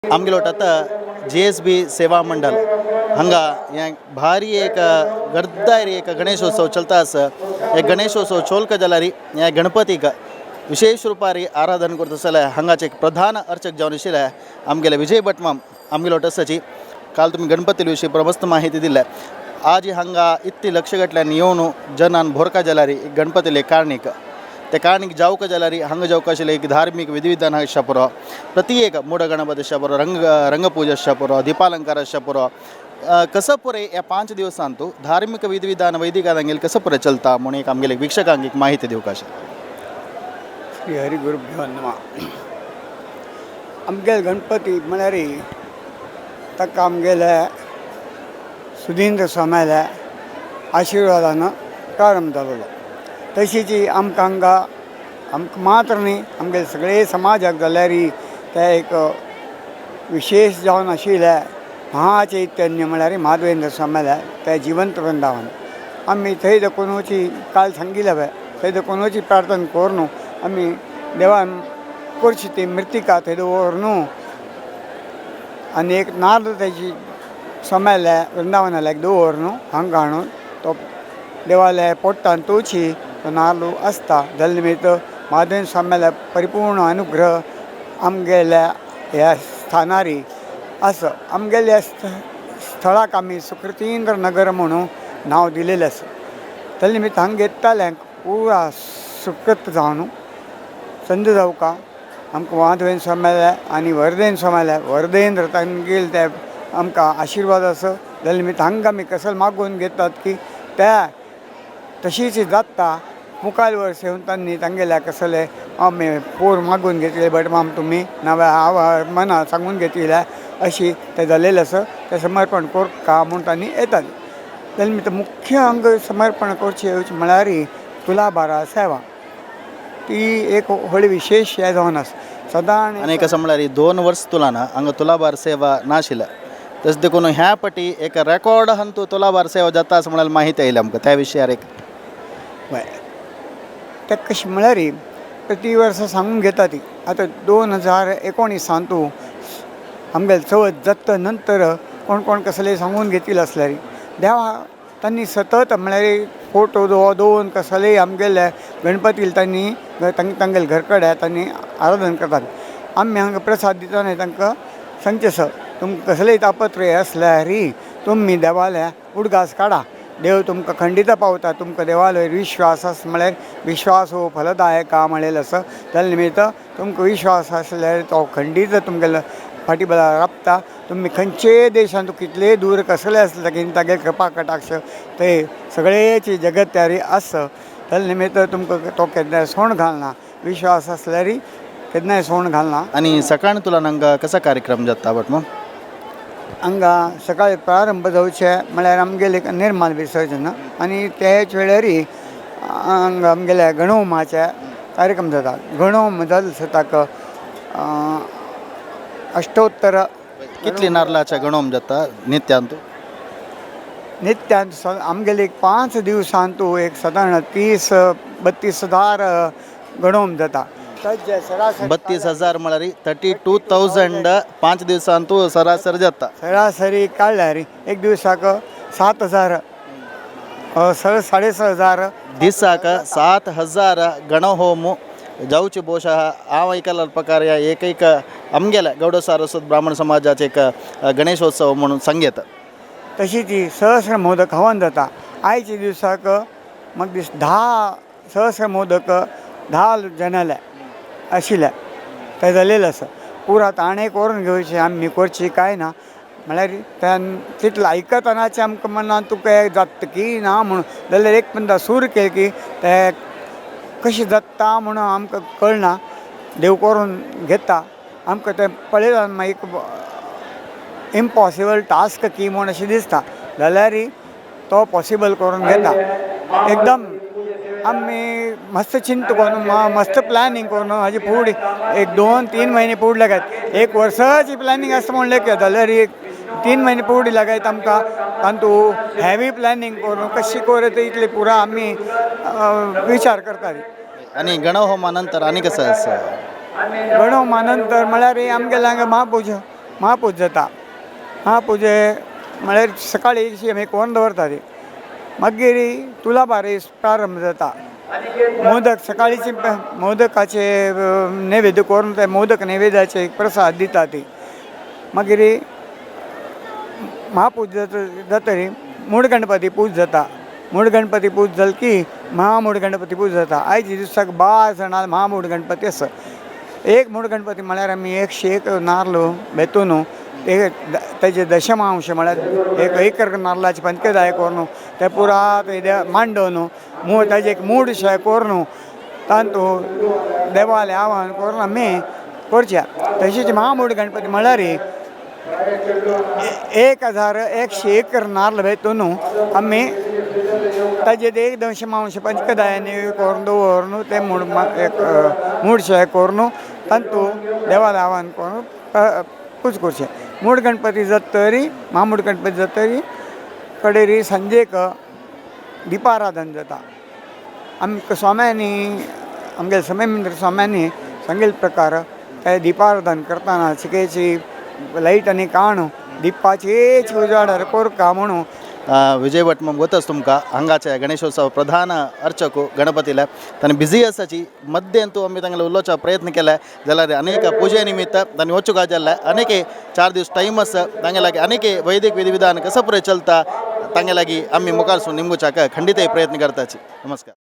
आमगेलो आतां जीएसबी सेवा मंडळ हांगा हें भारी एक गर्दारी एक गणेशोत्सव चलता आसा. हे गणेशोत्सव चोलका जाल्यार ह्या गणपतीक विशेश रुपारी आराधन करता जाल्यार हांगाचे एक प्रधान अर्चक जावन आशिल्ले आमगेले विजय भटमाम आमगेलो आसाची. काल तुमी गणपती विशीं प्रमस्त माहिती दिल्या. आज हांगा इतली लक्षगटल्यान येवन जनान भोरका जाल्यार गणपतीले कारणीक ते कारणीक जावका जाल्यार हांगा जावका आशिल्लें एक धार्मीक विधिविधान आसच्या पुरो, प्रति एक मूड गणपती आसच्या पुरो, रंगपूजा आसच्या पुरो, दीपालंकार आसच्या पुरो, कसं पुरे ह्या 5 दिवसांतू धार्मिक विधिविधान वैदिक आदांगेल कसं पुरे चलता म्हणून एक आमगेले वीक्षकांक एक माहिती दिवका आशिल्ली. श्री हरिगुरुभ्यो नमः. आमगेले गणपती म्हळ्यार ताका आमगेले सुधींद्र स्वाम्याल्या आशिर्वादान प्रारंभ जालेलो. तशीच आमकां हांगा आमकां मात्र न्ही आमगेले सगळे समाजाक जाल्यार ते एक विशेश जावन आशिल्ले महाचैतन्य म्हळ्यार माधवेंद्र स्वाम्याल्या ते जिवंत वृंदावन. आमी थंय देखूनची काल सांगिल्लें पळय थंय देखूनची प्रार्थना करून आमी देवान करची ती मृत्तिका थंय दवरून आनी एक नाल्ल तेजी स्वाम्याल्या वृंदावनाल्याक दवरून हांगा हाडून तो देवाल्या पोट्टान तुळशी तो नाल्ल आसता. जाले निमित्त माधवेंद्र स्वाम्याल्या परिपूर्ण अनुग्रह आमगेल्या ह्या स्थानारी आसा. आमगेल्या स्थळाक आमी सुकृतींद्र नगर म्हणून नांव दिलेलें आसा. तेजे निमित्त हांगा येताल्यांक पुरा सुकृत जावन संद जावका आमकां माधवेंद्र स्वाम्याल्या आनी वरदेंद्र स्वाम्याल्या वरदेंद्र तांगेले ते आमकां आशिर्वाद आसा. जाले निमित्त हांगा आमी कसल मागून घेतात की त्या तशीच जाता मुखार वर्स येवन तांणी तांगेल्या कसले आमी पोर मागून घेतले भटमाम तुमी नव्या हांव मना सांगून घेतिल्या अशी तें जालेलें आसा. तें समर्पण करका म्हूण तांणी येतात. तेजे निमित्त मुख्य अंग समर्पण करचें म्हळ्यार तुलाभारा सेवा ती एक व्हडली विशेश हें जावन आसा सदां. आनी कसं म्हळ्यार 2 वर्स तुलाना हांगा तुलाभार सेवा नाशिल्ल्या तशें देखून ह्या पटी एक रेकॉर्ड हंतू तुलाभार सेवा जाता असं म्हळ्यार माहिती आयली आमकां त्या विशयार एक. हय, तें कशें म्हळ्यार प्रति वर्सा सांगून घेता ती. आतां 2019 तूं आमगेले चवथ जाता नंतर कोण कोण कसले सांगून घेतील आसल्यार देवा तांणी सतत म्हळ्यार फोटो दोन कसले आमगेले गणपती तांणी तांगेले घर कडेन तांणी आराधन करतात. आमी हांगा प्रसाद दितना तांकां सांगचें सर तुमकां कसलेय तापत्रय आसल्यार तुमी देवाल्या उडगास काडा, देव तुमकां खंडीत पावता. तुमकां देवालो विश्वास आसा म्हळ्यार विश्वास हो फलदायका म्हणलेलो आसा. त्या निमित्त तुमकां विश्वास आसल्यार तो खंडीत तुमगेलो फाटी बला राबता. तुमी खंयचेय देशांत कितलेय दूर कसले आसले की तागे कृपा कटाक्ष ते सगळेची जगत तयारी आसा. त्या निमित्त तुमकां तो केन्नाय सोण घालना, विश्वास आसल्यार केन्नाय सोण घालना. आनी सकाळ तुला हांगा कसा कार्यक्रम जाता बट मग? हांगा सकाळी प्रारंभ जावचे म्हळ्यार आमगेले निर्माल विसर्जन आनी त्याच वेळार हांगा आमगेल्या गणोमाचे कार्यक्रम जाता. गणोम जाल सताक अष्टोत्तर. कितली नारलाच्या गणोम जाता नित्यांतू? नित्यांत आमगेले एक 5 दिवसांतू एक सादारण 30-32 हजार गणोम जाता. 32,000 म्हळ्यार 32,000 5 दिवसांतू सरासरी जाता. सरासरी काडल्यार एक दिवसाक 7,000 6,500 दिसाक 7,000 गणहोम जावचे. ಬಹುಶಃ हांव आयकल्या प्रकार ह्या एक एक आमगेल्या गौड सारस्वत ब्राह्मण समाजाचे एक गणेशोत्सव म्हणून सांगयत. तशी ती सहस्र मोदक हवन जाता. आयच्या दिवसाक म्हाका दीस 10 सहस्र मोदक 10 जनाले आशिल्ले ते जालेले आसा. पुरा ताणें करून घेवचें आमी करची कांय ना म्हळ्यार त्या तितलें आयकतनाचें आमकां मनान तुका जाता की ना म्हणून जाल्यार एक पंदा सूर केली की ते कशें जाता म्हणून आमकां कळना. देव करून घेता आमकां तें पळयता मागीर एक इम्पॉसिबल टास्क की म्हूण अशें दिसता जाल्यार तो पॉसिबल करून घेता. एकदम आमी मस्त चिंत करून मस्त प्लॅनिंग करून हाजी फुडें एक 2-3 म्हयने फुडें लागत एक वर्साची प्लॅनिंग आसता म्हणलें जाल्यार एक 3 म्हयने फुडें लागयत आमकां तातूंत हेवी प्लॅनिंग करून कशी करून इतले पुरा आमी विचार करतात. आनी गणहोमा नंतर आनी कसं आसा? गणहोमा नंतर म्हळ्यार आमगेल्या हांगा महापूजा महापूज जाता. महापुजे म्हळ्यार सकाळी आमी कोन्न दवरता ती, मागीर तुलाभारी प्रारंभ जाता. मोदक सकाळीची मोदकाचे नैवेद्य करून ते मोदक नैवेद्याचे प्रसाद दिता ती. मागीर महापूज जातरी मूड गणपती पूज जाता. मूड गणपती पूज जाल की महामूड गणपती पूज जाता. आयच्या दिसाक 12 जाणां महामूड गणपती आसा. एक मूड गणपती म्हळ्यार आमी 101 नाल्ल बेतून ते तेजे दशमांश म्हळ्यार एक एकर नाल्लाचे पंचकदाय करून ते पुरा ते मांडोवन ताजें एक मूड शें करून तातूंत देवालें आवाहन करून आमी करचें. तशेंच महामूड गणपती म्हळ्यार 1101 नाल्ल बेतून आमी ताजें एक दशमांश पंचकदायांनी करून दवरून ते मूड एक मूडशें करून तातूंत देवालें आवाहन करून पूज करचें. मूड गणपती जाता तरी महामूड गणपती जाता तरी कडेरी सांजेक दिपाराधन जाता. आमकां स्वाम्यांनी आमगे समयमंदिर स्वाम्यांनी सांगिल्ले प्रकार ते दिपाराधन करतना चिकेची लायट आनी काणू दिपाचेच उजवाडार कोरका म्हणून. विजय भट मग गोतच तुमकां हांगाचे गणेशोत्सव प्रधान अर्चक गणपतीला तांणी बिझी आसाची मध्यंतू आमी तांगेले उलोवचो प्रयत्न केला जाल्यार अनेक पुजे निमित्त तांणी वचूंक जाल्ले अनेक 4 दीस टायम आसा तांगे लागीं अनेक वैदिक विधी विधान कसो पुरें चलता तांगे लागीं आमी मुखार सून निमगुच्याक खंडीतय प्रयत्न करताची. नमस्कार.